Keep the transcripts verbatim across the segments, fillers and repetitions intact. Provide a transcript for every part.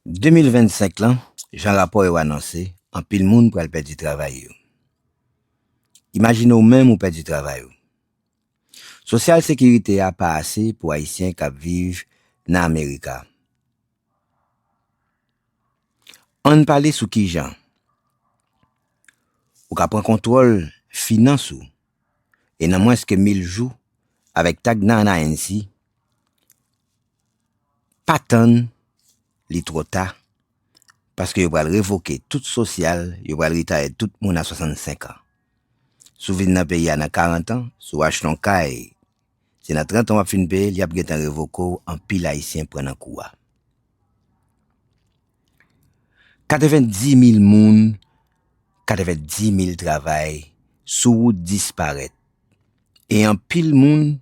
De mil vennsenk lan, jan rapò yo anonse, anpil moun pral pèdi travay yo. Imajine w menm ou pèdi travay ou. Sosyal sekirite a pa ase pou Ayisyen k ap viv nan Amerika. Ann pale sou kijan ou ka pran kontwòl finans ou e nan mwens ke mil jou avèk Tagna and Inc. Pa tann li twò ta, paske yo pral revoke tout sosyal, yo pral retire tout moun a swasannsenk an. Si w vin nan peyi a nan karant an, si w achte yon kay, se nan trant an w ap fin peye l, y ap gentan revoke w, anpil Ayisyen pran nan kou a. Katrevendimil moun, katrevendimil travay sou wout disparèt. E anpil moun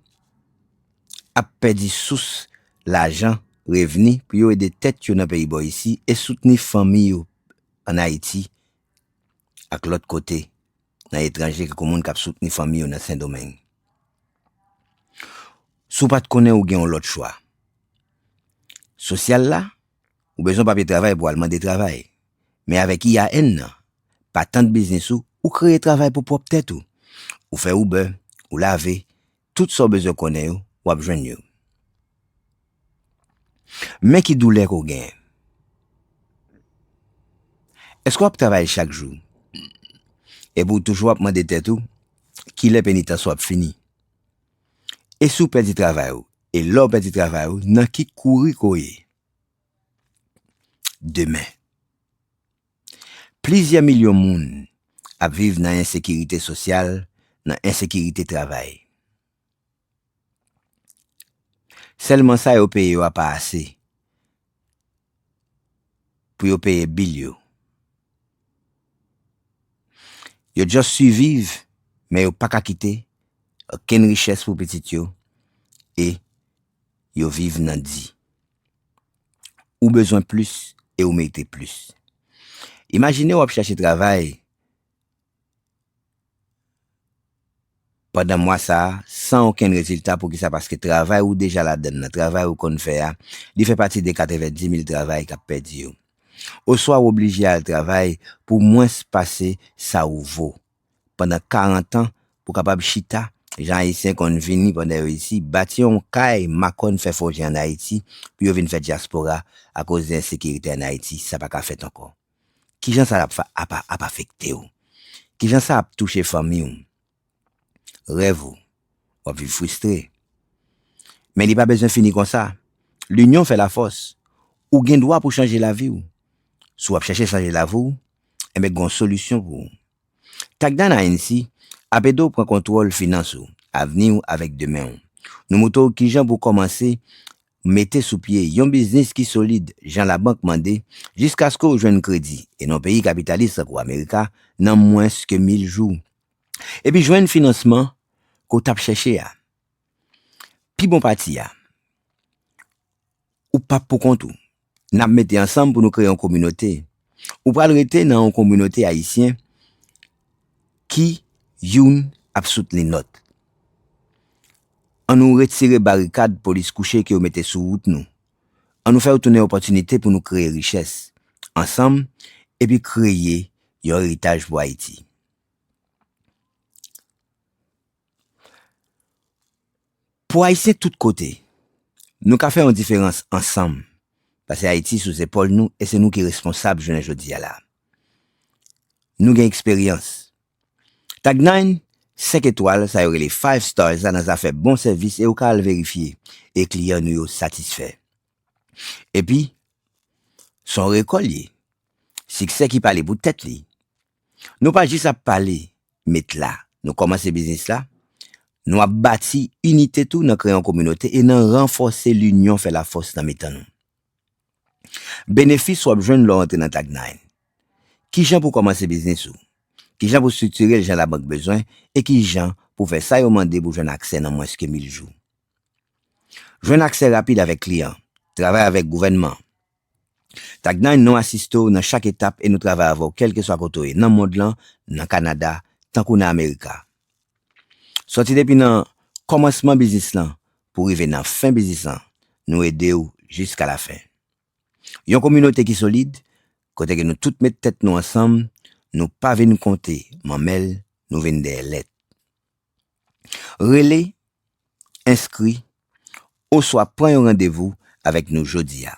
ap pèdi sous lajan, revni pou yo ede tèt yo nan peyi bò isi e soutni fanmi yo ann Ayiti ak lòt kote nan etranje, tankou moun k ap soutni fanmi yo nan Sendomeng. Si w pa t konnen, ou gen yon lòt chwa. Sosyal la, ou bezwen papye travay pou w al mande travay. Men avèk I A N nan, patant biznis ou, ou kreye travay pou pwòp tèt ou. Ou fè Uber, ou lave, tout sa w bezwen konnen yo, w ap jwenn yo. Men ki doulè ke w genyen. Èske w ap travay chak jou? Epi w toujou ap mande tèt ou, kilè penitans ou ap fini? E si w pèdi travay ou? E lè w pèdi travay ou, nan ki kouri ke w ye? Demen. Plizyè milyon moun ap viv nan ensekirite sosyal, nan ensekirite travay. Sèlman sa yo peye yo a pa ase pou yo peye bil yo. Yo just siviv, men yo pa ka kite okenn richès pou pitit yo e yo viv nan di. Ou bezwen plis e ou merite plis. Imajine w ap chèche travay pandan mwa sa a san okenn rezilta. Poukisa? Paske travay ou deja ladann nan, travay ou konn fè a, li fè pati de katrevendimil travay k ap pèdi yo. Oswa w oblije al travay pou mwens pase sa ou vo pandan karant an pou w kapab chita, jan Ayisyen konn vini pandan yo isi, bati yon kay makòn fè fòje ann Ayiti pou yo vin fè dyaspora akoz de ensekirite ann Ayiti, sa pa ka fèt ankò. Kijan sa ap, ap, ap afekte w? Kijan sa ap touche fanmi w? Rèv ou? W ap viv fristre. Men li pa bezwen fini konsa. Linyon fè lafòs. Ou gen dwa pou chanje lavi w. Si w ap chèche chanje lavi w, enben gen yon solisyon pou ou. Tagna and Inc ap ede w pran kontwòl finans ou, avni w avèk demen w. Nou montre w kijan pou w kòmanse mete sou pye yon biznis ki solid, jan labank mande, jiskaske w jwenn kredi, e nan yon peyi kapitalis tankou Amerika, nan mwens ke mil jou. Epi jwenn finansman ke w t ap chèche a. Pi bon pati a, ou p ap pou kont ou. N ap mete ansanm pou nou kreye yon kominote. Ou pral rete nan yon kominote ayisyen ki youn ap soutni lòt. An nou retire barikad polis kouche ke yo mete sou wout nou. An nou fè yo tounen opòtinite pou nou kreye richès ansanm epi kreye yon eritaj pou Ayiti. Pou Ayisyen tout kote, nou ka fè yon diferans ansanm, paske Ayiti sou zepòl nou e se nou ki responsab jounen jodi a la. Nou gen eksperyans. Tag Nine, senk etwal, sa yo rele five stars la nan zafè bon sèvis e ou ka al verifye e kliyan nou yo satisfè. Epi, se yon rekòl ye. Siksè ki pale pou tèt li. Nou pa jis ap pale, met la. Nou kòmanse biznis la. Nou ap bati inite tou nan kreye yon kominote e nan ranfòse linyon fè lafòs nan mitan nou. Benefis w ap jwenn lè w antre nan Tag Nine. Kijan pou w kòmanse biznis ou? Kijan pou w estriktire l jan labank bezwen? E kijan pou w fè sa yo mande pou w jwenn aksè nan mwens ke mil jou? Jwenn aksè rapid avèk kliyan. Travay avèk gouvènman. Tag Nine, nou asiste w nan chak etap e nou travay avè w kèlkeswa kote w ye nan mond lan, nan Kanada, tankou nan Amerika. Sòti depi nan kòmansman biznis lan pou rive nan fen biznis lan, nou ede w jiska lafen. Yon kominote ki solid, kote ke nou tout met tèt nou ansanm, nou pa vin konte manmèl, nou vin dèyè lèt. Rele, enskri, oswa pran yon randevou avèk nou jodi a.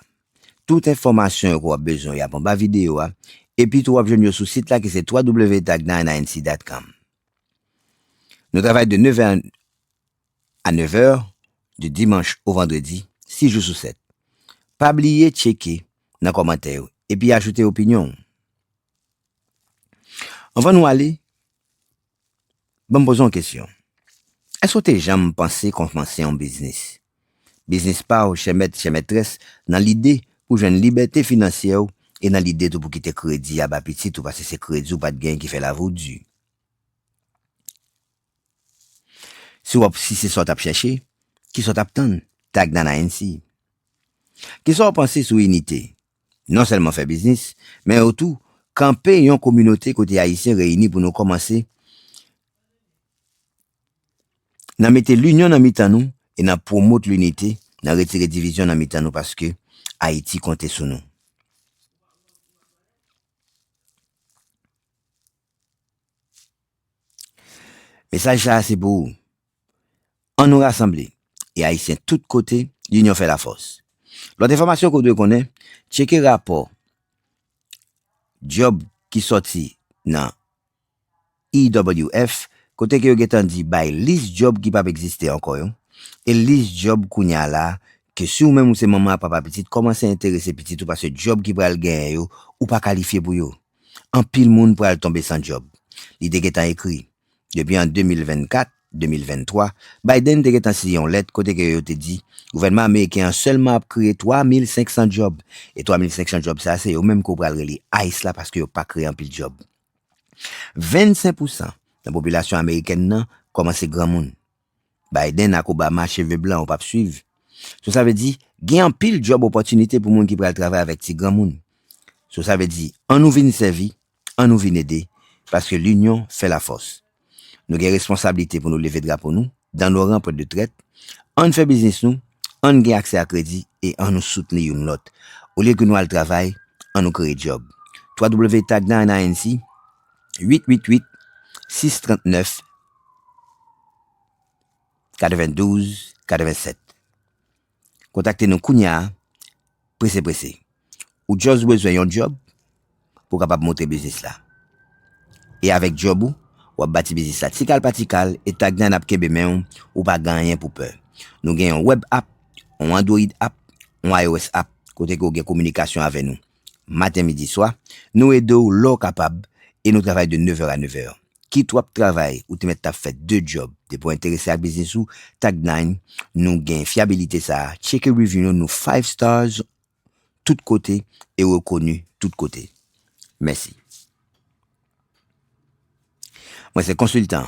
Tout enfòmasyon yo ke w ap bezwen, y ap anba videyo a, epi tou w ap jwenn yo sou sit la ki se www tag nine inc dot com. Nou travay de nèf è a nèf è, de dimanch o vandredi, sis jou sou sèt. Pa bliye tcheke nan kòmantè yo, epi ajoute opinyon w. Anvan nou ale, ban m poze yon kesyon. Èske w te janm panse kòmanse yon biznis? Biznis pa w, chè mèt, chè mètrès, nan lide pou jwenn libète finansyè w e nan lide tou pou kite kredi a ba pitit ou, paske se kredi w pa t genyen ki fè lavi w di. Si w ap, si se sa w t ap chèche, kisa w t ap tann? Tag Nana N C. Kisa w panse sou inite? Non sèlman fè biznis, men yo tou kanpe yon kominote kote Ayisyen reyini pou nou kòmanse nan mete linyon nan mitan nou e nan pwomot linite, nan retire divizyon nan mitan nou, paske Ayiti konte sou nou. Mesaj sa a se pou ou. Ann nou rasanble, e Ayisyen tout kote, linyon fè lafòs. Lòt enfòmasyon ke w dwe konnen, tcheke rapò djòb ki sòti nan E W F, kote ke yo gentan di bay lis djòb ki p ap egziste ankò yo, e lis djòb kounye a la, ke si w menm ou se manman ak papa pitit, kòmanse enterese pitit ou, paske djòb ki pral genyen yo, ou pa kalifye pou yo. Anpil moun pral tonbe san djòb. Li te gentan ekri, depi an de mil vennkat, de mil venntwa, Biden te gentan siyen yon lèt kote ke yo te di gouvènman ameriken an sèlman ap kreye twa mil senk san djòb. E twa mil senk san djòb sa a, se yo menm ke w pral rele ICE la, paske yo pa kreye anpil djòb. Vennsenk pousan nan popilasyon amerikèn nan kòmanse granmoun. Biden ak Obama cheve blan ou p ap swiv. So sa vle di, gen anpil djòb opòtinite pou moun ki pral travay avèk ti granmoun. So sa vle di, ann nou vin sèvi, ann nou vin ede, paske linyon fè lafòs. Nou gen responsablite pou nou leve drapo nou, dan nou ranpwent de trèt, ann fè biznis nou, ann gen aksè a kredi e ann nou soutni youn lòt, olye ke nou al travay, ann nou kreye djòb. twa w tag nine inc, uit uit uit, sis trant nèf, katrevendouz, katrevennsèt. Kontakte nou kounye a, prese prese. Ou just bezwen yon djòb pou w kapab monte biznis la. E avèk djòb ou, w ap bati biznis la tikal pa tikal, e Tag Nine ap kenbe men w, ou pa gen anyen pou pè. Nou gen yon web app, yon Android app, yon iOS app, kote ke w gen kominikasyon avè nou. Maten, midi, swa, nou ede w lè w kapab, e nou travay de nèf è a nèf è. Kit w ap travay, ou te mèt t ap fè de djòb, depi w enterese ak biznis ou, Tag Nine, nou gen fyabilite sa a. Tcheke review nou, nou five stars tout kote e rekoni tout kote. Mèsi. Mwen se konsiltan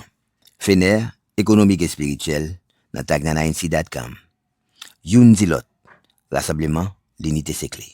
Fener, ekonomik espirityèl nan tag nine inc dot com. Youn di lòt, rasanbleman, linite se kle.